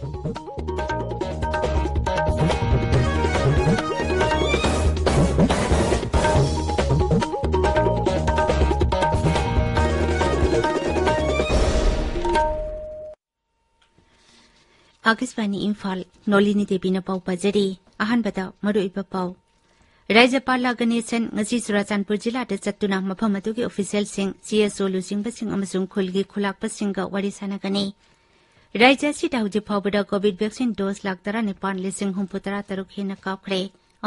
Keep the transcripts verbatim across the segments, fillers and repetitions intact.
ꯑꯥꯀꯥꯁꯕꯥꯅꯤ ꯏꯝꯐꯥꯜ, ꯅꯣꯂꯤꯅꯤ ꯗꯦꯕꯤꯅ ꯄꯥꯎ ꯄꯥꯖꯔꯤ꯫ ꯑꯍꯥꯟꯕꯗ ꯃꯔꯨꯑꯣꯏꯕ ꯄꯥꯎ꯫ ꯔꯥꯖ꯭ꯌꯄꯥꯂ ꯒꯅꯦꯁꯟ ꯉꯁꯤ ꯆꯨꯔꯥꯆꯥꯟꯄꯨꯔ ꯖꯤꯂꯥꯗ ꯆꯠꯇꯨꯅ ꯃꯐꯝ ꯑꯗꯨꯒꯤ ꯑꯣꯐꯤꯁꯤꯌꯦꯜꯁꯤꯡ, ꯁꯤ ꯑꯦꯁ ꯑꯣ ꯂꯨꯆꯤꯡꯕꯁꯤꯡ ꯑꯃꯁꯨꯡ ꯈꯨꯜꯒꯤ ꯈꯨꯂꯥꯛꯄꯁꯤꯡꯒ ꯋꯥꯔꯤ ꯁꯥꯟꯅꯒꯅꯤ꯫ ꯔꯥꯖ꯭ꯌ ꯑꯁꯤꯗ ꯍꯧꯖꯤꯛ ꯐꯥꯎꯕꯗ ꯀꯣꯚꯤꯗ ꯚꯦꯛꯁꯤꯟ ꯗꯣꯁ ꯂꯥꯈ ꯇꯔꯥꯅꯤꯄꯥꯟ ꯂꯤꯁꯤꯡ ꯍꯨꯝꯐꯨꯇꯔꯥ ꯇꯔꯨꯛ ꯍꯦꯟꯅ ꯀꯥꯞꯈ꯭ꯔꯦ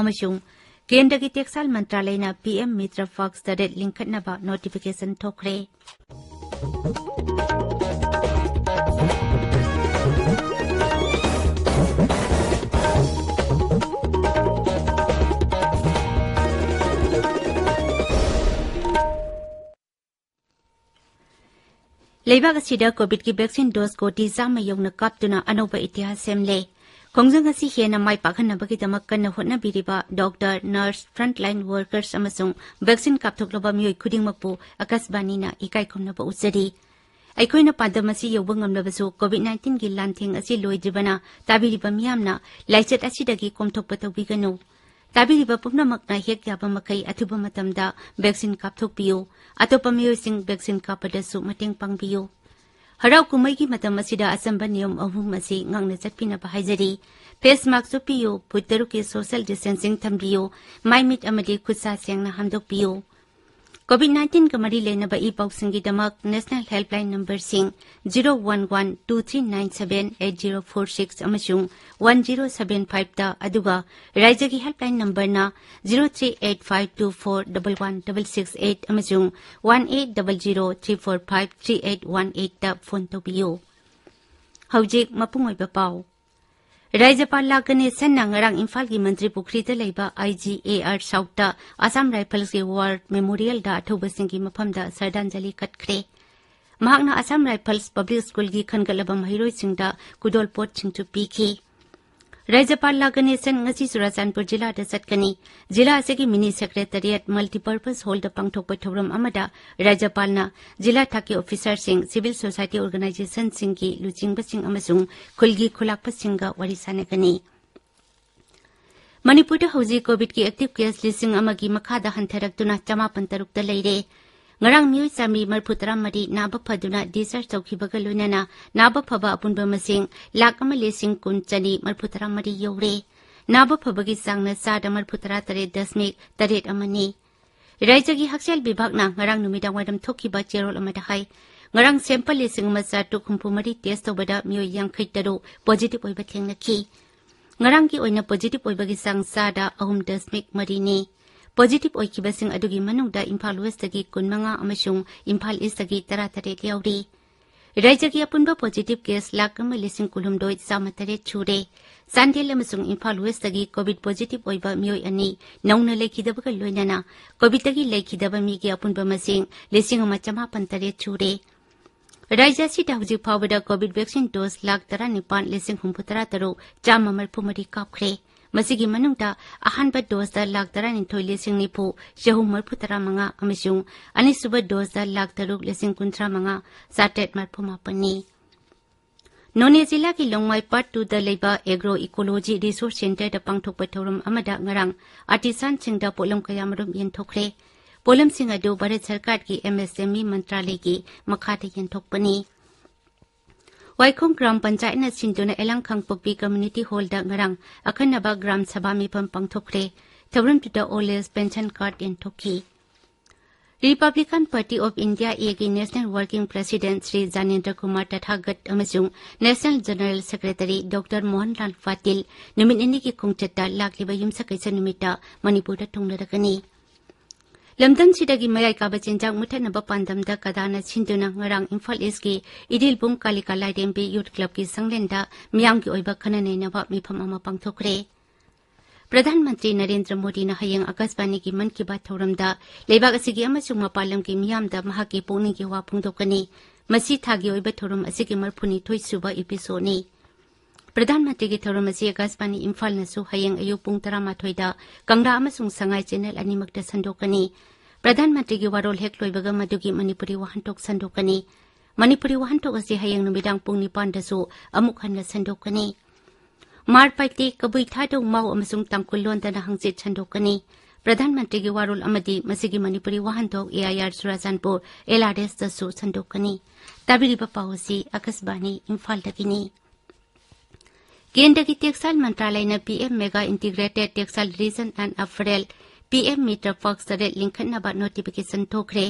ꯑꯃꯁꯨꯡ ꯀꯦꯟꯗ꯭ꯔꯒꯤ ꯇꯦꯛꯁꯇꯥꯏꯜ ꯃꯟꯇ꯭ꯔꯥꯂꯌꯅ ꯄꯤ ꯑꯦꯝ ꯃꯤꯇ꯭ꯔ ꯄꯥꯛꯁ ꯇꯔꯦꯠ ꯂꯤꯡꯈꯠꯅꯕ ꯅꯣꯇꯤꯐꯤꯀꯦꯁꯟ ꯊꯣꯛꯈ꯭ꯔꯦ꯫ ꯂꯩꯕꯥꯛ ꯑꯁꯤꯗ ꯀꯣꯚꯤꯗꯀꯤ ꯚꯦꯛꯁꯤꯟ ꯗꯣꯁ ꯀꯣꯇꯤ ꯆꯥꯝꯃ ꯌꯧꯅ ꯀꯥꯞꯇꯨꯅ ꯑꯅꯧꯕ ꯏꯇꯤꯍꯥꯁ ꯁꯦꯝꯂꯦ꯫ ꯈꯣꯡꯖꯪ ꯑꯁꯤ ꯍꯦꯟꯅ ꯃꯥꯏ ꯄꯥꯛꯍꯟꯅꯕꯒꯤꯗꯃꯛ ꯀꯟꯅ ꯍꯣꯠꯅꯕꯤꯔꯤꯕ ꯗꯣꯛꯇꯔ, ꯅꯔꯁ, ꯐ꯭ꯔꯟꯠꯂꯥꯏꯟ ꯋꯥꯔꯀꯔꯁ ꯑꯃꯁꯨꯡ ꯚꯦꯛꯁꯤꯟ ꯀꯥꯞꯊꯣꯛꯂꯕ ꯃꯤꯑꯣꯏ ꯈꯨꯗꯤꯡꯃꯛꯄꯨ ꯑꯀꯥꯁꯕꯥꯅꯤꯅ ꯏꯀꯥꯏ ꯈꯨꯝꯅꯕ ꯎꯠꯆꯔꯤ꯫ ꯑꯩꯈꯣꯏꯅ ꯄꯥꯟꯗꯝ ꯑꯁꯤ ꯌꯧꯕ ꯉꯝꯂꯕꯁꯨ ꯀꯣꯚꯤꯗ ꯅꯥꯏꯟꯇꯤꯟꯒꯤ ꯂꯥꯟꯊꯦꯡ ꯑꯁꯤ ꯂꯣꯏꯗ꯭ꯔꯤꯕꯅ ꯇꯥꯕꯤꯔꯤꯕ ꯃꯤꯌꯥꯝꯅ ꯂꯥꯏꯆꯠ ꯑꯁꯤꯗꯒꯤ ꯀꯣꯝꯊꯣꯛꯄ ꯇꯧꯕꯤꯒꯅꯨ꯫ ꯇꯥꯕꯤꯔꯤꯕ ꯄꯨꯝꯅꯃꯛꯅ ꯍꯦꯛ ꯌꯥꯕ ꯃꯈꯩ ꯑꯊꯨꯕ ꯃꯇꯝꯗ ꯚꯦꯛꯁꯤꯟ ꯀꯥꯞꯊꯣꯛꯄꯤꯌꯨ꯫ ꯑꯇꯣꯞꯄ ꯃꯤꯑꯣꯏꯁꯤꯡ ꯚꯦꯛꯁꯤꯟ ꯀꯥꯞꯄꯗꯁꯨ ꯃꯇꯦꯡ ꯄꯥꯡꯕꯤꯌꯨ꯫ ꯍꯔꯥꯎ ꯀꯨꯝꯍꯩꯒꯤ ꯃꯇꯝ ꯑꯁꯤꯗ ꯑꯆꯝꯕ ꯅꯤꯌꯝ ꯑꯍꯨꯝ ꯑꯁꯤ ꯉꯥꯛꯅ ꯆꯠꯄꯤꯅꯕ ꯍꯥꯏꯖꯔꯤ꯫ ꯐꯦꯁ ꯃꯥꯁꯛ ꯎꯞꯄꯤꯌꯨ, ꯐꯨꯠ ꯇꯔꯨꯛꯀꯤ ꯁꯣꯁꯤꯌꯦꯜ ꯗꯤꯁꯇꯦꯟꯁꯤꯡ ꯊꯝꯕꯤꯌꯨ, ꯃꯥꯏ ꯃꯤꯠ ꯑꯃꯗꯤ ꯈꯨꯠ ꯁꯥ ꯁꯦꯡꯅ ꯍꯥꯝꯗꯣꯛꯄꯤꯌꯨ꯫ ꯀꯣꯚꯤꯗ ꯅꯥꯏꯟꯇꯤꯟꯒ ꯃꯔꯤ ꯂꯩꯅꯕ ꯏ ꯄꯥꯎꯁꯤꯡꯒꯤꯗꯃꯛ ꯅꯦꯁꯅꯦꯜ ꯍꯦꯜꯞꯂꯥꯏꯟ ꯅꯝꯕꯔꯁꯤꯡ zero one one two three nine seven eight zero four six ꯑꯃꯁꯨꯡ ꯋꯥꯟ ꯖꯤꯔꯣ ꯁꯚꯦꯟ ꯐꯥꯏꯚꯇ, ꯑꯗꯨꯒ ꯔꯥꯖ꯭ꯌꯒꯤ ꯍꯦꯜꯞꯂꯥꯏꯟ ꯅꯝꯕꯔꯅ zero three eight five two four double one double six eight ꯑꯃꯁꯨꯡ one eight double zero three four five three eight one ꯑꯩꯠꯇ phone ꯇꯧꯕꯤꯌꯨ꯫ ꯍꯧꯖꯤꯛ ꯃꯄꯨꯡ ꯑꯣꯏꯕ ꯄꯥꯎ꯫ ꯔꯥꯖ꯭ꯌꯄꯥꯂ ꯒꯅꯦꯁꯟꯅ ꯉꯔꯥꯡ ꯏꯝꯐꯥꯜꯒꯤ ꯃꯟꯇ꯭ꯔꯤ ꯄꯨꯈ꯭ꯔꯤꯗ ꯂꯩꯕ ꯑꯥꯏ ꯖꯤ ꯑꯦ ꯑꯥꯔ ꯁꯥꯎꯠꯇ ꯑꯁꯥꯝ ꯔꯥꯏꯐꯜꯁꯀꯤ ꯋꯥꯔ ꯃꯦꯃꯣꯔꯤꯌꯦꯜꯗ ꯑꯊꯧꯕꯁꯤꯡꯒꯤ ꯃꯐꯝꯗ ꯁ꯭ꯔꯗꯥꯟꯖꯂꯤ ꯀꯠꯈ꯭ꯔꯦ꯫ ꯃꯍꯥꯛꯅ ꯑꯁꯥꯝ ꯔꯥꯏꯐꯜꯁ ꯄꯕ꯭ꯂꯤꯛ ꯁ꯭ꯀꯨꯜꯒꯤ ꯈꯟꯒꯠꯂꯕ ꯃꯍꯩꯔꯣꯏꯁꯤꯡꯗ ꯈꯨꯗꯣꯜꯄꯣꯠꯁꯤꯡꯁꯨ ꯄꯤꯈꯤ꯫ ꯔꯥꯖ꯭ꯌꯄꯥꯜ ꯂꯥ ꯒꯅꯦꯁꯟ ꯉꯁꯤ ꯆꯨꯔꯥꯆꯥꯟꯄꯨꯔ ꯖꯤꯂꯥꯗ ꯆꯠꯀꯅꯤ꯫ ꯖꯤꯂꯥ ꯑꯁꯤꯒꯤ ꯃꯤꯅꯤ ꯁꯦꯀ꯭ꯔꯦꯇꯔꯤꯌꯦꯠ ꯃꯜꯇꯤꯄꯔꯄꯁ ꯍꯣꯜꯗ ꯄꯥꯡꯊꯣꯛꯄ ꯊꯧꯔꯝ ꯑꯃꯗ ꯔꯥꯖ꯭ꯌꯄꯥꯜꯅ ꯖꯤꯂꯥ ꯊꯥꯛꯀꯤ ꯑꯣꯐꯤꯁꯥꯔꯁꯤꯡ, ꯁꯤꯚꯤꯜ ꯁꯣꯁꯥꯏꯇꯤ ꯑꯣꯔꯒꯅꯥꯏꯖꯦꯁꯟꯁꯤꯡꯒꯤ ꯂꯨꯆꯤꯡꯕꯁꯤꯡ ꯑꯃꯁꯨꯡ ꯈꯨꯜꯒꯤ ꯈꯨꯂꯥꯛꯄꯁꯤꯡꯒ ꯋꯥꯔꯤ ꯁꯥꯟꯅꯒꯅꯤ꯫ ꯃꯅꯤꯄꯨꯔꯗ ꯍꯧꯖꯤꯛ ꯀꯣꯚꯤꯗꯀꯤ ꯑꯦꯛꯇꯤꯚ ꯀꯦꯁ ꯂꯤꯁꯤꯡ ꯑꯃꯒꯤ ꯃꯈꯥꯗ ꯍꯟꯊꯔꯛꯇꯨꯅ ꯆꯃꯥꯄꯟ ꯇꯔꯨꯛꯇ ꯂꯩꯔꯦ꯫ ꯉꯔꯥꯡ ꯃꯤꯑꯣꯏ ꯆꯥꯃꯔꯤ ꯃꯔꯤꯐꯨ ꯇꯔꯥꯃꯔꯤ ꯅꯥꯕ ꯐꯗꯨꯅ ꯗꯤꯁꯆꯥꯔꯖ ꯇꯧꯈꯤꯕꯒ ꯂꯣꯏꯅꯅ ꯅꯥꯕ ꯐꯕ ꯑꯄꯨꯟꯕ ꯃꯁꯤꯡ ꯂꯥꯈ ꯑꯃ ꯂꯤꯁꯤꯡ ꯀꯨꯟ ꯆꯅꯤ ꯃꯔꯤꯐꯨ ꯇꯔꯥꯃꯔꯤ ꯌꯧꯔꯦ꯫ ꯅꯥꯕ ꯐꯕꯒꯤ ꯆꯥꯡꯅ ꯆꯥꯗ ꯃꯔꯤꯐꯨ ꯇꯔꯥ ꯇꯔꯦꯠ ꯗꯁꯃꯤꯛ ꯇꯔꯦꯠ ꯑꯃꯅꯤ꯫ ꯔꯥꯖ꯭ꯌꯒꯤ ꯍꯛꯁꯦꯜ ꯕꯤꯚꯥꯒꯅ ꯉꯔꯥꯡ ꯅꯨꯃꯤꯗꯥꯡ ꯋꯥꯏꯔꯝ ꯊꯣꯛꯈꯤꯕ ꯆꯦꯔꯣꯜ ꯑꯃꯗ ꯍꯥꯏ, ꯉꯔꯥꯡ ꯁꯦꯝꯄꯜ ꯂꯤꯁꯤꯡ ꯑꯃ ꯆꯥꯇ꯭ꯔꯨꯛ ꯍꯨꯝꯐꯨ ꯃꯔꯤ ꯇꯦꯁ ꯇꯧꯕꯗ ꯃꯤꯑꯣꯏ ꯌꯥꯡꯈꯩ ꯇꯔꯨꯛ ꯄꯣꯖꯤꯇꯤꯚ ꯑꯣꯏꯕ ꯊꯦꯡꯅꯈꯤ꯫ ꯉꯔꯥꯡꯒꯤ ꯑꯣꯏꯅ ꯄꯣꯖꯤꯇꯤꯚ ꯑꯣꯏꯕꯒꯤ ꯆꯥꯡ ꯆꯥꯗ ꯑꯍꯨꯝ ꯗꯁꯃꯤꯛ ꯃꯔꯤꯅꯤ꯫ ꯄꯣꯖꯤꯇꯤꯚ ꯑꯣꯏꯈꯤꯕꯁꯤꯡ ꯑꯗꯨꯒꯤ ꯃꯅꯨꯡꯗ ꯏꯝꯐꯥꯜ ꯋꯦꯁꯇꯒꯤ ꯀꯨꯟꯃꯉꯥ ꯑꯃꯁꯨꯡ ꯏꯝꯐꯥꯜ ꯏꯁꯇꯒꯤ ꯇꯔꯥꯇꯔꯦꯠ ꯌꯥꯎꯔꯤ꯫ ꯔꯥꯖ꯭ꯌꯒꯤ ꯑꯄꯨꯟꯕ ꯄꯣꯖꯤꯇꯤꯚ ꯀꯦꯁ ꯂꯥꯈ ꯑꯃ ꯂꯤꯁꯤꯡ ꯀꯨꯟꯍꯨꯝꯗꯣꯏ ꯆꯥꯝꯃ ꯇꯔꯦꯠ ꯁꯨꯔꯦ꯫ ꯆꯥꯟꯗꯦꯜ ꯑꯃꯁꯨꯡ ꯏꯝꯐꯥꯜ ꯋꯦꯁꯇꯒꯤ ꯀꯣꯚꯤꯗ ꯄꯣꯖꯤꯇꯤꯚ ꯑꯣꯏꯕ ꯃꯤꯑꯣꯏ ꯑꯅꯤ ꯅꯧꯅ ꯂꯩꯈꯤꯗꯕꯒ ꯂꯣꯏꯅꯅ ꯀꯣꯚꯤꯗꯇꯒꯤ ꯂꯩꯈꯤꯗꯕ ꯃꯤꯒꯤ ꯑꯄꯨꯟꯕ ꯃꯁꯤꯡ ꯂꯤꯁꯤꯡ ꯑꯃ ꯆꯃꯥꯄꯟ ꯇꯔꯦꯠ ꯁꯨꯔꯦ꯫ ꯔꯥꯖ꯭ꯌ ꯑꯁꯤꯗ ꯍꯧꯖꯤꯛ ꯐꯥꯎꯕꯗ ꯀꯣꯚꯤꯗ ꯚꯦꯛꯁꯤꯟ ꯗꯣꯁ ꯂꯥꯈ ꯇꯔꯥꯅꯤꯄꯥꯟ ꯂꯤꯁꯤꯡ ꯍꯨꯝꯐꯨꯇꯔꯥ ꯇꯔꯨꯛ ꯆꯥꯝꯃ ꯃꯔꯤꯐꯨ ꯃꯔꯤ ꯀꯥꯞꯈ꯭ꯔꯦ꯫ ꯃꯁꯤꯒꯤ ꯃꯅꯨꯡꯗ ꯑꯍꯥꯟꯕ ꯗꯣꯁꯇ ꯂꯥꯈ ꯇꯔꯥꯅꯤꯊꯣꯏ ꯂꯤꯁꯤꯡ ꯅꯤꯐꯨ ꯆꯍꯨꯝ ꯃꯔꯤꯐꯨ ꯇꯔꯥ ꯃꯉꯥ ꯑꯃꯁꯨꯡ ꯑꯅꯤꯁꯨꯕ ꯗꯣꯁꯇ ꯂꯥꯈ ꯇꯔꯨꯛ ꯂꯤꯁꯤꯡ ꯀꯨꯟꯊ꯭ꯔꯥ ꯃꯉꯥ ꯆꯥꯇ꯭ꯔꯦꯠ ꯃꯔꯤꯐꯨ ꯃꯥꯄꯟꯅꯤ꯫ ꯅꯣꯅꯦ ꯖꯤꯂꯥꯒꯤ ꯂꯣꯡꯃꯥꯏ ꯄꯥꯔꯠ ꯇꯨꯗ ꯂꯩꯕ ꯑꯦꯒ꯭ꯔꯣ ꯏꯀꯣꯂꯣꯖꯤ ꯔꯤꯁꯣꯔꯁ ꯁꯦꯟꯇꯔꯗ ꯄꯥꯡꯊꯣꯛꯄ ꯊꯧꯔꯝ ꯑꯃꯗ ꯉꯔꯥꯡ ꯑꯥꯔꯇꯤꯁꯥꯟꯁꯤꯡꯗ ꯄꯣꯠꯂꯝ ꯀꯌꯥꯃꯔꯨꯝ ꯌꯦꯟꯊꯣꯛꯈ꯭ꯔꯦ꯫ ꯄꯣꯠꯂꯝꯁꯤꯡ ꯑꯗꯨ ꯚꯥꯔꯠ ꯁꯔꯀꯥꯔꯒꯤ ꯑꯦꯝ ꯑꯦꯁ ꯑꯦꯝ ꯏ ꯃꯟꯇ꯭ꯔꯥꯂꯌꯒꯤ ꯃꯈꯥꯗ ꯌꯦꯟꯊꯣꯛꯄꯅꯤ꯫ ꯋꯥꯏꯈꯣꯡ ꯒ꯭ꯔꯥꯝ ꯄꯟꯆꯥꯌꯠꯅ ꯁꯤꯟꯗꯨꯅ ꯑꯦꯂꯥꯡ ꯀꯥꯡꯄꯣꯛꯄꯤ ꯀꯝꯃ꯭ꯌꯨꯅꯤꯇꯤ ꯍꯣꯜꯗ ꯉꯔꯥꯡ ꯑꯈꯟꯅꯕ ꯒ꯭ꯔꯥꯝ ꯁꯚꯥ ꯃꯤꯐꯝ ꯄꯥꯡꯊꯣꯛꯈ꯭ꯔꯦ꯫ ꯊꯧꯔꯝꯗꯨꯗ ꯑꯣꯜ ꯑꯦꯖ ꯄꯦꯟꯁꯟ ꯀꯥꯔꯗ ꯌꯦꯟꯊꯣꯛꯈꯤ꯫ ꯔꯤꯄꯕ꯭ꯂꯤꯀꯥꯟ ꯄꯥꯔꯇꯤ ꯑꯣꯐ ꯏꯟꯗꯤꯌꯥ ꯑꯦꯒꯤ national working president Shri Janendra Kumar Tathagat ꯑꯃꯁꯨꯡ national general secretary doctor Mohan Lal Patil ꯅꯨꯃꯤꯠ ꯅꯤꯅꯤꯒꯤ ꯈꯣꯡꯆꯠꯇ ꯂꯥꯛꯂꯤꯕ ꯌꯨꯝꯁꯀꯩꯁ ꯅꯨꯃꯤꯠꯇ ꯃꯅꯤꯄꯨꯔꯗ ꯊꯨꯡꯂꯔꯒꯅꯤ꯫ ꯂꯝꯗꯝꯁꯤꯗꯒꯤ ꯃꯌꯥꯏ ꯀꯥꯕ ꯆꯤꯟꯖꯥꯛ ꯃꯨꯊꯠꯅꯕ ꯄꯥꯟꯗꯝꯗ ꯀꯗꯥꯅ ꯁꯤꯟꯗꯨꯅ ꯉꯔꯥꯡ ꯏꯝꯐꯥꯜ ꯏꯁꯀꯤ ꯏꯗꯤꯜꯕꯨꯡ ꯀꯥꯂꯤꯀꯥ ꯂꯥꯏꯔꯦꯝꯕꯤ ꯌꯨꯠ ꯀ꯭ꯂꯕꯀꯤ ꯁꯪꯂꯦꯟꯗ ꯃꯤꯌꯥꯝꯒꯤ ꯑꯣꯏꯕ ꯈꯟꯅ ꯅꯩꯅꯕ ꯃꯤꯐꯝ ꯑꯃ ꯄꯥꯡꯊꯣꯛꯈ꯭ꯔꯦ꯫ ꯄ꯭ꯔꯙꯥꯟ ꯃꯟꯇ꯭ꯔꯤ ꯅꯔꯦꯟꯗ꯭ꯔ ꯃꯣꯗꯤꯅ ꯍꯌꯦꯡ ꯑꯀꯥꯁꯕꯥꯅꯤꯒꯤ ꯃꯟ ꯀꯤ ꯕꯥꯠ ꯊꯧꯔꯝꯗ ꯂꯩꯕꯥꯛ ꯑꯁꯤꯒꯤ ꯑꯃꯁꯨꯡ ꯃꯄꯥꯟ ꯂꯝꯒꯤ ꯃꯤꯌꯥꯝꯗ ꯃꯍꯥꯛꯀꯤ ꯄꯨꯛꯅꯤꯡꯒꯤ ꯋꯥ ꯐꯣꯡꯗꯣꯛꯀꯅꯤ꯫ ꯃꯁꯤ ꯊꯥꯒꯤ ꯑꯣꯏꯕ ꯊꯧꯔꯝ ꯑꯁꯤꯒꯤ ꯃꯔꯤꯐꯨꯅꯤꯊꯣꯏ ꯁꯨꯕ ꯏꯄꯤꯁꯣꯗꯅꯤ꯫ ꯄ꯭ꯔꯙꯥꯟ ꯃꯟꯇ꯭ꯔꯤꯒꯤ ꯊꯧꯔꯝ ꯑꯁꯤ ꯑꯥꯀꯥꯁꯕꯥꯅꯤ ꯏꯝꯐꯥꯜꯅꯁꯨ ꯍꯌꯦꯡ ꯑꯌꯨꯛ ꯄꯨꯡ ꯇꯔꯥꯃꯥꯊꯣꯏꯗ ꯀꯪꯂꯥ ꯑꯃꯁꯨꯡ ꯁꯉꯥꯏ ꯆꯦꯅꯦꯜ ꯑꯅꯤꯃꯛꯇ ꯁꯟꯗꯣꯛꯀꯅꯤ꯫ ꯄ꯭ꯔꯙꯥꯟ ꯃꯟꯇ꯭ꯔꯤꯒꯤ ꯋꯥꯔꯣꯜ ꯍꯦꯛ ꯂꯣꯏꯕꯒ ꯃꯗꯨꯒꯤ ꯃꯅꯤꯄꯨꯔꯤ ꯋꯥꯍꯟꯊꯣꯛ ꯁꯟꯗꯣꯛꯀꯅꯤ꯫ ꯃꯅꯤꯄꯨꯔꯤ ꯋꯥꯍꯟꯊꯣꯛ ꯑꯁꯤ ꯍꯌꯦꯡ ꯅꯨꯃꯤꯗꯥꯡ ꯄꯨꯡ ꯅꯤꯄꯥꯟꯗꯁꯨ ꯑꯃꯨꯛ ꯍꯟꯅ ꯁꯟꯗꯣꯛꯀꯅꯤ꯫ ꯃꯥꯔ ꯄꯥꯏꯇꯦ, ꯀꯕꯨꯏ ꯊꯥꯗꯧ ꯃꯥꯎ ꯑꯃꯁꯨꯡ ꯇꯥꯡꯈꯨꯜ ꯂꯣꯟꯗꯅ ꯍꯪꯆꯤꯠ ꯁꯟꯗꯣꯛꯀꯅꯤ꯫ ꯄ꯭ꯔꯙꯥꯟ ꯃꯟꯇ꯭ꯔꯤꯒꯤ ꯋꯥꯔꯣꯜ ꯑꯃꯗꯤ ꯃꯁꯤꯒꯤ ꯃꯅꯤꯄꯨꯔꯤ ꯋꯥꯍꯟꯊꯣꯛ AIR ꯆꯨꯔꯥꯆꯥꯟꯄꯨꯔ, LRSꯇꯁꯨ ꯁꯟꯗꯣꯛꯀꯅꯤ꯫ ꯇꯥꯕꯤꯔꯤꯕ ꯄꯥꯎ ꯑꯁꯤ ꯑꯥꯀꯥꯁꯕꯥꯅꯤ ꯏꯝꯐꯥꯜꯗꯒꯤꯅꯤ꯫ ꯀꯦꯟꯗ꯭ꯔꯒꯤ textile ꯃꯟꯇ꯭ꯔꯥꯂꯌꯅ PM Mega Integrated Textile Region and Apparel, PM MITRA Park ꯇꯔꯦꯠ ꯂꯤꯡꯈꯠꯅꯕ ꯅꯣꯇꯤꯐꯤꯀꯦꯁꯟ ꯊꯣꯛꯈ꯭ꯔꯦ꯫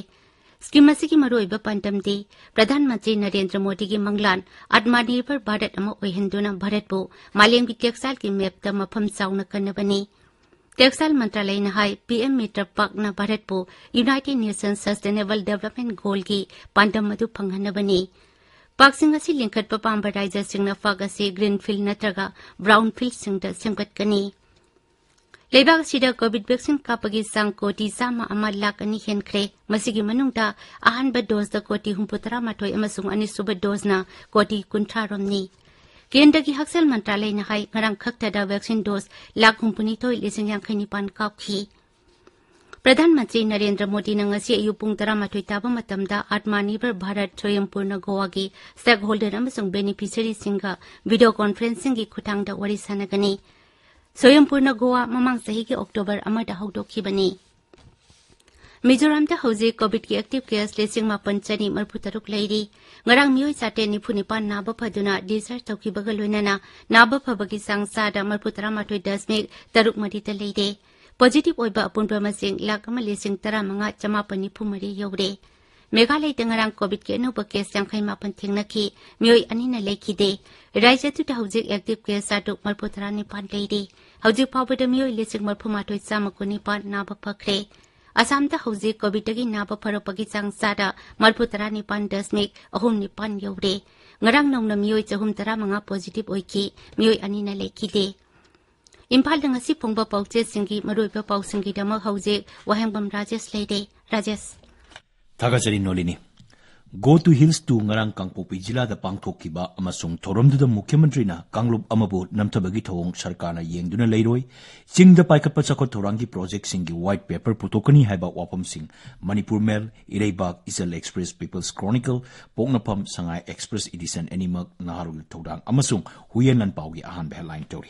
ꯁ꯭ꯀꯤꯝ ꯑꯁꯤꯒꯤ ꯃꯔꯨꯑꯣꯏꯕ ꯄꯥꯟꯗꯝꯗꯤ ꯄ꯭ꯔꯙꯥꯟ ꯃꯟꯇ꯭ꯔꯤ ꯅꯔꯦꯟꯗ꯭ꯔ ꯃꯣꯗꯤꯒꯤ ꯃꯪꯂꯥꯟ ꯑꯠꯃꯥꯅꯤꯔꯚꯔ ꯚꯥꯔꯠ ꯑꯃ ꯑꯣꯏꯍꯟꯗꯨꯅ ꯚꯥꯔꯠꯄꯨ ꯃꯥꯂꯦꯝꯒꯤ ꯇꯦꯛꯁꯇꯥꯏꯜꯒꯤ ꯃꯦꯞꯇ ꯃꯐꯝ ꯆꯥꯎꯅ ꯀꯟꯅꯕꯅꯤ꯫ ꯇꯦꯛꯁꯇꯥꯏꯜ ꯃꯟꯇ꯭ꯔꯥꯂꯌꯅ ꯍꯥꯏ, PM MITRA Parkꯅ ꯚꯥꯔꯠꯄꯨ United Nations Sustainable Development Goalꯒꯤ ꯄꯥꯟꯗꯝ ꯑꯗꯨ ꯐꯪꯍꯟꯅꯕꯅꯤ꯫ ꯄꯥꯔꯛꯁꯤꯡ ꯑꯁꯤ ꯂꯤꯡꯈꯠꯄ ꯄꯥꯝꯕ ꯔꯥꯖ꯭ꯌꯁꯤꯡꯅ ꯄꯥꯔꯛ ꯑꯁꯤ green field ꯅꯠꯇ꯭ꯔꯒ brown fieldꯁꯤꯡꯗ ꯁꯦꯝꯒꯠꯀꯅꯤ꯫ ꯂꯩꯕꯥꯛ ꯑꯁꯤꯗ ꯀꯣꯚꯤꯗ ꯚꯦꯛꯁꯤꯟ ꯀꯥꯞꯄꯒꯤ ꯆꯥꯡ ꯀꯣꯇꯤ ꯆꯥꯝꯃ ꯑꯃ ꯂꯥꯈ ꯑꯅꯤ ꯍꯦꯟꯈ꯭ꯔꯦ꯫ ꯃꯁꯤꯒꯤ ꯃꯅꯨꯡꯗ ꯑꯍꯥꯟꯕ ꯗꯣꯁꯇ ꯀꯣꯇꯤ ꯍꯨꯝꯐꯨꯇꯔꯥ ꯃꯥꯊꯣꯏ ꯑꯃꯁꯨꯡ ꯑꯅꯤꯁꯨꯕ ꯗꯣꯁꯅ ꯀꯣꯇꯤ ꯀꯨꯟꯊ꯭ꯔꯥ ꯔꯣꯝꯅꯤ꯫ ꯀꯦꯟꯗ꯭ꯔꯒꯤ ꯍꯛꯁꯦꯜ ꯃꯟꯇ꯭ꯔꯥꯂꯌꯅ ꯍꯥꯏ, ꯉꯔꯥꯡ ꯈꯛꯇꯗ ꯚꯦꯛꯁꯤꯟ ꯗꯣꯁ ꯂꯥꯈ ꯍꯨꯝꯐꯨꯅꯤꯊꯣꯏ ꯂꯤꯁꯤꯡ ꯌꯥꯡꯈꯩ ꯅꯤꯄꯥꯟ ꯀꯥꯞꯈꯤ꯫ ꯄ꯭ꯔꯙꯥꯟ ꯃꯟꯇ꯭ꯔꯤ ꯅꯔꯦꯟꯗ꯭ꯔ ꯃꯣꯗꯤꯅ ꯉꯁꯤ ꯑꯌꯨꯛ ꯄꯨꯡ ꯇꯔꯥꯃꯥꯊꯣꯏ ꯇꯥꯕ ꯃꯇꯝꯗ ꯑꯠꯃꯥꯅꯤꯔꯚꯔ ꯚꯥꯔꯠ ꯁ꯭ꯋꯌꯝꯄꯨꯔꯅ ꯒꯣꯋꯥꯒꯤ stakeholder ꯑꯃꯁꯨꯡ beneficiaryꯁꯤꯡꯒ video conferencingꯒꯤ ꯈꯨꯠꯊꯥꯡꯗ ꯋꯥꯔꯤ ꯁꯥꯟꯅꯒꯅꯤ꯫ ꯁ꯭ꯋꯌꯝꯄꯨꯔꯅ ꯒꯣꯋꯥ ꯃꯃꯥꯡ ꯆꯍꯤꯒꯤ ꯑꯣꯛꯇꯣꯕꯔ ꯑꯃꯗ ꯍꯧꯗꯣꯛꯈꯤꯕꯅꯤ꯫ ꯃꯤꯖꯣꯔꯥꯝꯗ ꯍꯧꯖꯤꯛ ꯀꯣꯚꯤꯗꯀꯤ active case ꯂꯤꯁꯤꯡ ꯃꯥꯄꯟ ꯆꯅꯤ ꯃꯔꯤꯐꯨ ꯇꯔꯨꯛ ꯂꯩꯔꯤ꯫ ꯉꯔꯥꯡ ꯃꯤꯑꯣꯏ ꯆꯥꯇ꯭ꯔꯦꯠ ꯅꯤꯐꯨ ꯅꯤꯄꯥꯟ ꯅꯥꯕ ꯐꯗꯨꯅ discharge ꯇꯧꯈꯤꯕꯒ ꯂꯣꯏꯅꯅ ꯅꯥꯕ ꯐꯕꯒꯤ ꯆꯥꯡ ꯆꯥꯗ ꯃꯔꯤꯐꯨ ꯇꯔꯥꯃꯥꯊꯣꯏ ꯗꯁꯃꯤꯛ ꯇꯔꯨꯛ ꯃꯔꯤꯗ ꯂꯩꯔꯦ꯫ Positive ꯑꯣꯏꯕ ꯑꯄꯨꯟꯕ ꯃꯁꯤꯡ ꯂꯥꯈ ꯑꯃ ꯂꯤꯁꯤꯡ ꯇꯔꯥꯃꯉꯥ ꯆꯃꯥꯄꯟ ꯅꯤꯐꯨ ꯃꯔꯤ ꯌꯧꯔꯦ꯫ ꯃꯦꯘꯥꯂꯌꯗ ꯉꯔꯥꯡ ꯀꯣꯚꯤꯗꯀꯤ ꯑꯅꯧꯕ case ꯌꯥꯡꯈꯩ ꯃꯥꯄꯟ ꯊꯦꯡꯅꯈꯤ꯫ ꯃꯤꯑꯣꯏ ꯑꯅꯤꯅ ꯂꯩꯈꯤꯗꯦ꯫ ꯔꯥꯖ꯭ꯌꯗꯨꯗ ꯍꯧꯖꯤꯛ active case ꯆꯥꯇ꯭ꯔꯨꯛ ꯃꯔꯤꯐꯨ ꯇꯔꯥ ꯅꯤꯄꯥꯟ ꯂꯩꯔꯤ꯫ ꯍꯧꯖꯤꯛ ꯐꯥꯎꯕꯗ ꯃꯤꯑꯣꯏ ꯂꯤꯁꯤꯡ ꯃꯔꯤꯐꯨ ꯃꯥꯊꯣꯏ ꯆꯥꯝꯃ ꯀꯨꯟ ꯅꯤꯄꯥꯟ ꯅꯥꯕ ꯐꯈ꯭ꯔꯦ꯫ ꯑꯁꯥꯝꯗ ꯍꯧꯖꯤꯛ ꯀꯣꯚꯤꯗꯇꯒꯤ ꯅꯥꯕ ꯐꯔꯛꯄꯒꯤ ꯆꯥꯡ ꯆꯥꯗ ꯃꯔꯤꯐꯨ ꯇꯔꯥ ꯅꯤꯄꯥꯟ ꯗꯁꯃꯤꯛ ꯑꯍꯨꯝ ꯅꯤꯄꯥꯟ ꯌꯧꯔꯦ꯫ ꯉꯔꯥꯡ ꯅꯧꯅ ꯃꯤꯑꯣꯏ ꯆꯍꯨꯝ ꯇꯔꯥꯃꯉꯥ positive ꯑꯣꯏꯈꯤ꯫ ꯃꯤꯑꯣꯏ ꯑꯅꯤꯅ ꯂꯩꯈꯤꯗꯦ꯫ ꯏꯝꯐꯥꯜꯗ ꯉꯁꯤ ꯐꯣꯡꯕ ꯄꯥꯎꯆꯦꯁꯤꯡꯒꯤ ꯃꯔꯨꯑꯣꯏꯕ ꯄꯥꯎꯁꯤꯡꯒꯤꯗꯃꯛ ꯍꯧꯖꯤꯛ ꯋꯥꯍꯦꯡꯕꯝ ꯔꯥꯖꯦꯁ ꯂꯩꯔꯦ꯫ ꯔꯥꯖꯦꯁ꯫ ꯊꯥꯒꯠꯆꯔꯤ Nolini. Go to Hills two ꯉꯔꯥꯡ ꯀꯥꯡꯄꯣꯛꯄꯤ ꯖꯤꯂꯥꯗ ꯄꯥꯡꯊꯣꯛꯈꯤꯕ ꯑꯃꯁꯨꯡ ꯊꯧꯔꯝꯗꯨꯗ ꯃꯨꯈ꯭ꯌ ꯃꯟꯇ꯭ꯔꯤꯅ ꯀꯥꯡꯂꯨꯞ ꯑꯃꯕꯨ ꯅꯝꯊꯕꯒꯤ ꯊꯧꯑꯣꯡ ꯁꯔꯀꯥꯔꯅ ꯌꯦꯡꯗꯨꯅ ꯂꯩꯔꯣꯏ, ꯆꯤꯡꯗ ꯄꯥꯏꯈꯠꯄ ꯆꯥꯎꯈꯠ ꯊꯧꯔꯥꯡꯒꯤ ꯄ꯭ꯔꯣꯖꯦꯛꯁꯤꯡꯒꯤ ꯋꯥꯏꯠ ꯄꯦꯄꯔ ꯄꯨꯊꯣꯛꯀꯅꯤ ꯍꯥꯏꯕ ꯋꯥꯐꯝꯁꯤꯡ ꯃꯅꯤꯄꯨꯔ ꯃꯦꯜ, ꯏꯔꯩꯕꯥꯛ, ꯏꯆꯜ ꯑꯦꯛꯁꯄ꯭ꯔꯦꯁ, ꯄꯤꯄꯜꯁ ꯀ꯭ꯔꯣꯅꯤꯀꯜ, ꯄꯣꯛꯅꯐꯝ, ꯁꯉꯥꯏ ꯑꯦꯛꯁꯄ꯭ꯔꯦꯁ ꯏꯗꯤꯁꯟ ꯑꯅꯤꯃꯛ ꯅꯍꯥꯔꯣꯜꯒꯤ ꯊꯧꯗꯥꯡ ꯑꯃꯁꯨꯡ ꯍꯨꯏꯌꯦꯟ ꯂꯥꯟꯄꯥꯎꯒꯤ ꯑꯍꯥꯟꯕ ꯍꯦꯗꯂꯥꯏꯟ ꯇꯧꯔꯤ꯫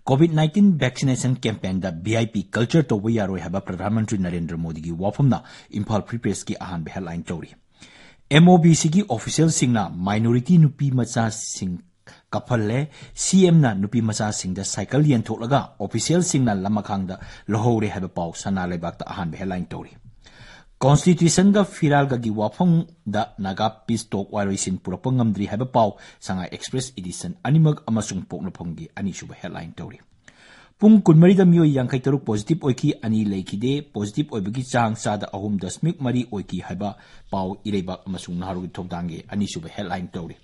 ꯀꯣꯚꯤꯗ ꯅꯥꯏꯟꯇꯤꯟ ꯚꯦꯛꯁꯤꯅꯦꯁꯟ ꯀꯦꯝꯄꯦꯟꯗ ꯚꯤ ꯑꯥꯏ ꯄꯤ ꯀꯜꯆꯔ ꯇꯧꯕ ꯌꯥꯔꯣꯏ ꯍꯥꯏꯕ ꯄ꯭ꯔꯙꯥꯟ ꯃꯟꯇ꯭ꯔꯤ ꯅꯔꯦꯟꯗ꯭ꯔ ꯃꯣꯗꯤꯒꯤ ꯋꯥꯐꯝꯅ ꯏꯝꯐꯥꯜ ꯐ꯭ꯔꯤ ꯄ꯭ꯔꯦꯁꯀꯤ ꯑꯍꯥꯟꯕ ꯍꯦꯗꯂꯥꯏꯟ ꯇꯧꯔꯤ꯫ ꯑꯦꯝ ꯑꯣ ꯕꯤ ꯁꯤꯒꯤ ꯑꯣꯐꯤꯁꯤꯌꯦꯜꯁꯤꯡꯅ ꯃꯥꯏꯅꯣꯔꯤꯇꯤ ꯅꯨꯄꯤ ꯃꯆꯥꯁꯤꯡ ꯀꯞꯍꯜꯂꯦ꯫ ꯁꯤ ꯑꯦꯝꯅ ꯅꯨꯄꯤ ꯃꯆꯥꯁꯤꯡꯗ ꯁꯥꯏꯀꯜ ꯌꯦꯟꯊꯣꯛꯂꯒ ꯑꯣꯐꯤꯁꯤꯌꯦꯜꯁꯤꯡꯅ ꯂꯃꯈꯥꯡꯗ ꯂꯧꯍꯧꯔꯦ ꯍꯥꯏꯕ ꯄꯥꯎ ꯁꯅꯥ ꯂꯩꯕꯥꯛꯇ ꯑꯍꯥꯟꯕ ꯍꯦꯗꯂꯥꯏꯟ ꯇꯧꯔꯤ꯫ ꯀꯣꯟꯁꯇꯤꯇ꯭ꯌꯨꯁꯟꯒ ꯐꯤꯔꯥꯜꯒꯒꯤ ꯋꯥꯐꯝꯗ ꯅꯥꯒꯥ ꯄꯤꯁ ꯇꯣꯛ ꯋꯥꯔꯣꯏꯁꯤꯟ ꯄꯨꯔꯛꯄ ꯉꯝꯗ꯭ꯔꯤ ꯍꯥꯏꯕ ꯄꯥꯎ ꯁꯉꯥꯏ ꯑꯦꯛꯁꯄ꯭ꯔꯦꯁ ꯏꯗꯤꯁꯟ ꯑꯅꯤꯃꯛ ꯑꯃꯁꯨꯡ ꯄꯣꯛꯅꯐꯝꯒꯤ ꯑꯅꯤꯁꯨꯕ ꯍꯦꯗꯂꯥꯏꯟ ꯇꯧꯔꯤ꯫ ꯄꯨꯡ ꯀꯨꯟꯃꯔꯤꯗ ꯃꯤꯑꯣꯏ ꯌꯥꯡꯈꯩ ꯇꯔꯨꯛ ꯄꯣꯖꯤꯇꯤꯚ ꯑꯣꯏꯈꯤ, ꯑꯅꯤ ꯂꯩꯈꯤꯗꯦ꯫ ꯄꯣꯖꯤꯇꯤꯚ ꯑꯣꯏꯕꯒꯤ ꯆꯥꯡ ꯆꯥꯗ ꯑꯍꯨꯝ ꯗꯁꯃꯤꯛ ꯃꯔꯤ ꯑꯣꯏꯈꯤ ꯍꯥꯏꯕ ꯄꯥꯎ ꯏꯔꯩꯕꯥꯛ ꯑꯃꯁꯨꯡ ꯅꯍꯥꯔꯣꯜꯒꯤ ꯊꯧꯗꯥꯡꯒꯤ ꯑꯅꯤꯁꯨꯕ ꯍꯦꯗꯂꯥꯏꯟ ꯇꯧꯔꯤ꯫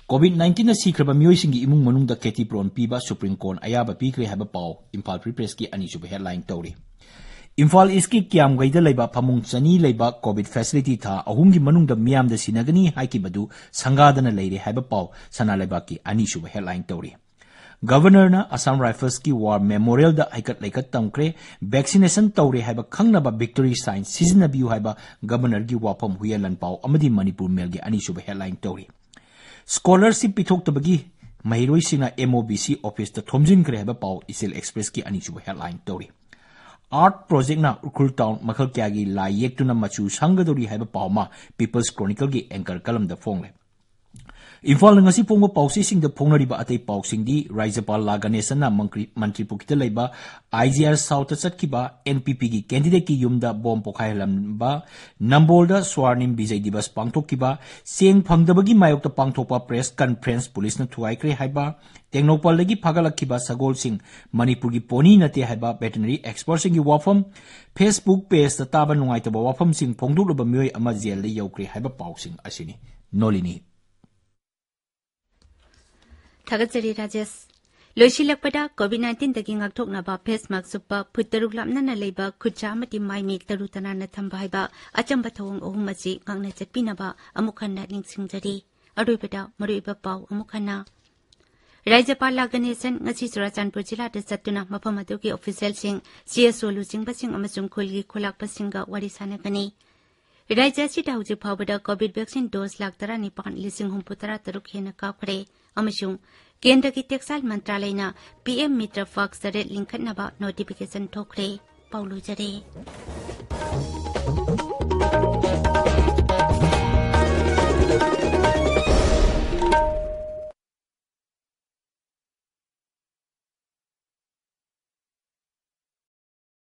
ꯀꯣꯚꯤꯗ ꯅꯥꯏꯟꯇꯤꯟꯅ ꯁꯤꯈ꯭ꯔꯕ ꯃꯤꯑꯣꯏꯁꯤꯡꯒꯤ ꯏꯃꯨꯡ ꯃꯅꯨꯡꯗ ꯈꯦꯇꯤ ꯄꯨꯔꯣꯟ ꯄꯤꯕ ꯁꯨꯄ꯭ꯔꯤꯝ ꯀꯣꯔꯠ ꯑꯌꯥꯕ ꯄꯤꯈ꯭ꯔꯦ ꯍꯥꯏꯕ ꯄꯥꯎ ꯏꯝꯐꯥꯜ ꯐ꯭ꯔꯤ ꯄ꯭ꯔꯦꯁꯀꯤ ꯑꯅꯤꯁꯨꯕ ꯍꯦꯗꯂꯥꯏꯟ ꯇꯧꯔꯤ꯫ ꯏꯝꯐꯥꯜ ꯏꯁꯀꯤ ꯀꯤꯌꯥꯝꯒꯩꯗ ꯂꯩꯕ ꯐꯃꯨꯡ ꯆꯅꯤ ꯂꯩꯕ ꯀꯣꯚꯤꯗ ꯐꯦꯁꯤꯂꯤꯇꯤ ꯊꯥ ꯑꯍꯨꯝꯒꯤ ꯃꯅꯨꯡꯗ ꯃꯤꯌꯥꯝꯗ ꯁꯤꯟꯅꯒꯅꯤ ꯍꯥꯏꯈꯤꯕꯗꯨ ꯁꯪꯒꯥꯗꯅ ꯂꯩꯔꯦ ꯍꯥꯏꯕ ꯄꯥꯎ ꯁꯅꯥ ꯂꯩꯕꯥꯛꯀꯤ ꯑꯅꯤꯁꯨꯕ ꯍꯦꯗꯂꯥꯏꯟ ꯇꯧꯔꯤ꯫ ꯒꯚꯔꯅꯔꯅ ꯑꯁꯥꯝ ꯔꯥꯏꯐꯜꯁꯀꯤ ꯋꯥꯔ ꯃꯦꯃꯣꯔꯤꯌꯦꯜꯗ ꯍꯩꯀꯠ ꯂꯩꯀꯠ ꯇꯝꯈ꯭ꯔꯦ꯫ ꯚꯦꯛꯁꯤꯅꯦꯁꯟ ꯇꯧꯔꯦ ꯍꯥꯏꯕ ꯈꯪꯅꯕ ꯚꯤꯛꯇꯣꯔꯤ ꯁꯥꯏꯟ ꯁꯤꯖꯤꯟꯅꯕꯤꯌꯨ ꯍꯥꯏꯕ ꯒꯚꯔꯅꯔꯒꯤ ꯋꯥꯐꯝ ꯍꯨꯏꯌꯦꯟ ꯂꯥꯟꯄꯥꯎ ꯑꯃꯗꯤ ꯃꯅꯤꯄꯨꯔ ꯃꯦꯜꯒꯤ ꯑꯅꯤꯁꯨꯕ ꯍꯦꯗꯂꯥꯏꯟ ꯇꯧꯔꯤ꯫ ꯁ꯭ꯀꯣꯂꯔꯁꯤꯞ ꯄꯤꯊꯣꯛꯇꯕꯒꯤ ꯃꯍꯩꯔꯣꯏꯁꯤꯡꯅ ꯑꯦꯝ ꯑꯣ ꯕꯤ ꯁꯤ ꯑꯣꯐꯤꯁꯇ ꯊꯣꯝꯖꯤꯟꯈ꯭ꯔꯦ ꯍꯥꯏꯕ ꯄꯥꯎ ꯏꯆꯦꯜ ꯑꯦꯛꯁꯄ꯭ꯔꯦꯁꯀꯤ ꯑꯅꯤꯁꯨꯕ ꯍꯦꯗꯂꯥꯏꯟ ꯇꯧꯔꯤ꯫ ꯑꯥꯔꯠ ꯄ꯭ꯔꯣꯖꯦꯛꯅ ꯎꯈ꯭ꯔꯨꯜ ꯇꯥꯎꯟ ꯃꯈꯜ ꯀꯌꯥꯒꯤ ꯂꯥꯏ ꯌꯦꯛꯇꯨꯅ ꯃꯆꯨ ꯁꯪꯒꯗꯧꯔꯤ ꯍꯥꯏꯕ ꯄꯥꯎ ꯑꯃ ꯄꯤꯄꯜꯁ ꯀ꯭ꯔꯣꯅꯤꯀꯜꯒꯤ ꯑꯦꯡꯀꯔ ꯀꯂꯝꯗ ꯐꯣꯡꯂꯦ꯫ ꯏꯝꯐꯥꯜꯗ ꯉꯁꯤ ꯐꯣꯡꯕ ꯄꯥꯎ ꯆꯦꯁꯤꯡꯗ ꯐꯣꯡꯅꯔꯤꯕ ꯑꯇꯩ ꯄꯥꯎꯁꯤꯡꯗꯤ, ꯔꯥꯖ꯭ꯌꯄꯥꯜ ꯂꯥ ꯒꯅꯦꯁꯟꯅ ꯃꯟꯇ꯭ꯔꯤ-, ꯃꯟꯇ꯭ꯔꯤꯄꯨꯈ꯭ꯔꯤꯗ ꯂꯩꯕ ꯑꯥꯏ ꯖꯤ ꯑꯥꯔ ꯁꯥꯎꯠꯇ ꯆꯠꯈꯤꯕ ꯑꯦꯟ ꯄꯤ ꯄꯤꯒꯤ ꯀꯦꯟꯗꯤꯗꯦꯠꯀꯤ ꯌꯨꯝꯗ ꯕꯣꯝ ꯄꯣꯈꯥꯏꯍꯜꯂꯝꯕ, ꯅꯝꯕꯣꯜꯗ ꯁ꯭ꯋꯥꯔꯅꯤꯝ ꯕꯤꯖꯩ ꯗꯤꯕꯁ ꯄꯥꯡꯊꯣꯛꯈꯤꯕ, ꯆꯦꯡ ꯐꯪꯗꯕꯒꯤ ꯃꯥꯌꯣꯛꯇ ꯄꯥꯡꯊꯣꯛꯄ ꯄ꯭ꯔꯦꯁ ꯀꯟꯐ꯭ꯔꯦꯟꯁ ꯄꯨꯂꯤꯁꯅ ꯊꯨꯒꯥꯏꯈ꯭ꯔꯦ ꯍꯥꯏꯕ, ꯇꯦꯡꯅꯧꯄꯜꯗꯒꯤ ꯐꯥꯒꯠꯂꯛꯈꯤꯕ ꯁꯒꯣꯜꯁꯤꯡ ꯃꯅꯤꯄꯨꯔꯒꯤ ꯄꯣꯅꯤ ꯅꯠꯇꯦ ꯍꯥꯏꯕ ꯚꯦꯇꯦꯅꯔꯤ ꯑꯦꯛꯁꯄꯔꯠꯁꯤꯡꯒꯤ ꯋꯥꯐꯝ, Facebook ꯄꯦꯖꯇ ꯇꯥꯕ ꯅꯨꯡꯉꯥꯏꯇꯕ ꯋꯥꯐꯝꯁꯤꯡ ꯐꯣꯡꯗꯣꯛꯂꯕ ꯃꯤꯑꯣꯏ ꯑꯃ ꯖꯦꯜꯗ ꯌꯧꯈ꯭ꯔꯦ ꯍꯥꯏꯕ ꯄꯥꯎꯁꯤꯡ ꯑꯁꯤꯅꯤ꯫ ꯅꯣꯂꯤꯅꯤ꯫ ꯊꯥꯒꯠꯆꯔꯤ ꯔꯥꯖꯦꯁ꯫ ꯂꯣꯏꯁꯤꯜꯂꯛꯄꯗ, ꯀꯣꯚꯤꯗ ꯅꯥꯏꯟꯇꯤꯟꯗꯒꯤ ꯉꯥꯛꯊꯣꯛꯅꯕ ꯐꯦꯁ ꯃꯥꯛ ꯁꯨꯞꯄ, ꯐꯨꯠ ꯇꯔꯨꯛ ꯂꯥꯞꯅꯅ ꯂꯩꯕ, ꯈꯨꯠꯁꯥ ꯑꯃꯗꯤ ꯃꯥꯏ ꯃꯤꯠ ꯇꯔꯨ ꯇꯅꯥꯟꯅ ꯊꯝꯕ ꯍꯥꯏꯕ ꯑꯆꯝꯕ ꯊꯧꯑꯣꯡ ꯑꯍꯨꯝ ꯑꯁꯤ ꯉꯥꯛꯅ ꯆꯠꯄꯤꯅꯕ ꯑꯃꯨꯛ ꯍꯟꯅ ꯅꯤꯡꯁꯤꯡꯖꯔꯤ꯫ ꯑꯔꯣꯏꯕꯗ ꯃꯔꯨꯑꯣꯏꯕ ꯄꯥꯎ ꯑꯃꯨꯛ ꯍꯟꯅ꯫ ꯔꯥꯖ꯭ꯌꯄꯥꯜ ꯂꯥ ꯒꯅꯦꯁꯟ ꯉꯁꯤ ꯆꯨꯔꯥꯆꯥꯟꯄꯨꯔ ꯖꯤꯂꯥꯗ ꯆꯠꯇꯨꯅ ꯃꯐꯝ ꯑꯗꯨꯒꯤ ꯑꯣꯐꯤꯁꯤꯌꯦꯜꯁꯤꯡ, ꯁꯤ ꯑꯦꯁ ꯑꯣ ꯂꯨꯆꯤꯡꯕꯁꯤꯡ ꯑꯃꯁꯨꯡ ꯈꯨꯜꯒꯤ ꯈꯨꯂꯥꯛꯄꯁꯤꯡꯒ ꯋꯥꯔꯤ ꯁꯥꯟꯅꯒꯅꯤ꯫ ꯔꯥꯖ꯭ꯌ ꯑꯁꯤꯗ ꯍꯧꯖꯤꯛ ꯐꯥꯎꯕꯗ ꯀꯣꯚꯤꯗ ꯚꯦꯛꯁꯤꯟ ꯗꯣꯁ ꯂꯥꯈ ꯇꯔꯥꯅꯤꯄꯥꯟ ꯂꯤꯁꯤꯡ ꯍꯨꯝꯐꯨ ꯇꯔꯥ ꯇꯔꯨꯛ ꯍꯦꯟꯅ ꯀꯥꯞꯈ꯭ꯔꯦ ꯑꯃꯁꯨꯡ ꯀꯦꯟꯗ꯭ꯔꯒꯤ ꯇꯦꯛꯁꯇꯥꯏꯜ ꯃꯟꯇ꯭ꯔꯥꯂꯌꯅ ꯄꯤ ꯑꯦꯝ ꯃꯤꯇ꯭ꯔ ꯄꯥꯛ ꯇꯔꯦꯠ ꯂꯤꯡꯈꯠꯅꯕ ꯅꯣꯇꯤꯐꯤꯀꯦꯁꯟ ꯊꯣꯛꯈ꯭ꯔꯦ꯫ ꯄꯥꯎ ꯂꯣꯏꯖꯔꯦ꯫